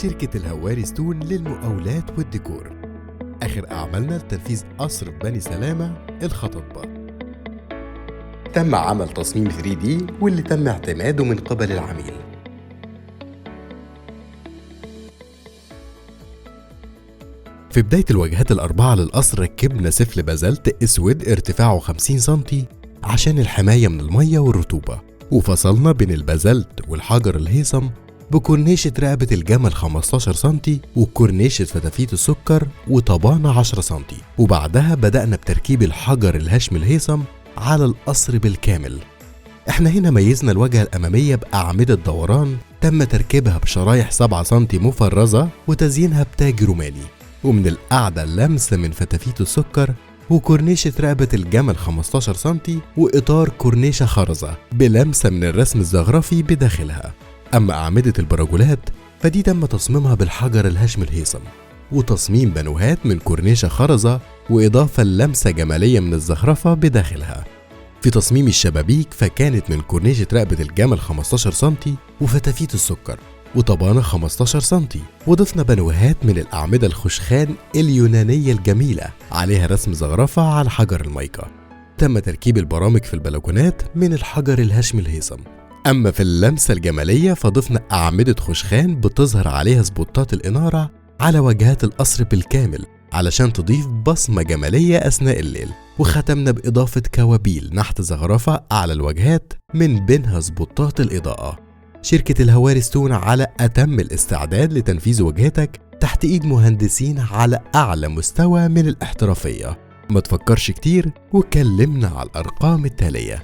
شركة الهواري ستون للمقاولات والديكور. آخر أعمالنا لتنفيذ قصر بني سلامة الخطاطبة. تم عمل تصميم 3D واللي تم اعتماده من قبل العميل. في بداية الواجهات الأربعة للقصر ركبنا سفل بازلت أسود ارتفاعه 50 سنتي عشان الحماية من المية والرطوبة، وفصلنا بين البازلت والحجر الهيصم بكورنيشة رقبة الجمل 15 سنتي وكورنيشة فتافيت السكر وطبانة 10 سنتي. وبعدها بدأنا بتركيب الحجر الهشم الهيصم على القصر بالكامل. احنا هنا ميزنا الواجهة الأمامية بأعمدة دوران تم تركيبها بشرايح 7 سنتي مفرزة وتزيينها بتاج روماني، ومن القاعدة لمسة من فتافيت السكر وكورنيشة رقبة الجمل 15 سنتي وإطار كورنيشة خرزة بلمسة من الرسم الزخرفي بداخلها. أما أعمدة البراجولات فدي تم تصميمها بالحجر الهشم الهيصم وتصميم بنوهات من كورنيشة خرزة وإضافة لمسة جمالية من الزخرفة بداخلها. في تصميم الشبابيك فكانت من كورنيشة رقبة الجمل 15 سنتي وفتافيت السكر وطبانة 15 سنتي، وضفنا بنوهات من الأعمدة الخشخان اليونانية الجميلة عليها رسم زخرفة على حجر المايكا. تم تركيب البرامج في البلكونات من الحجر الهشم الهيصم. أما في اللمسة الجمالية فضفنا أعمدة خشخان بتظهر عليها سبوتات الإنارة على واجهات القصر بالكامل علشان تضيف بصمة جمالية أثناء الليل، وختمنا بإضافة كوابيل نحت زخرفة على الواجهات من بينها سبوتات الإضاءة. شركة الهواري ستون على أتم الاستعداد لتنفيذ واجهتك تحت إيد مهندسين على أعلى مستوى من الاحترافية. ما تفكرش كتير وكلمنا على الأرقام التالية.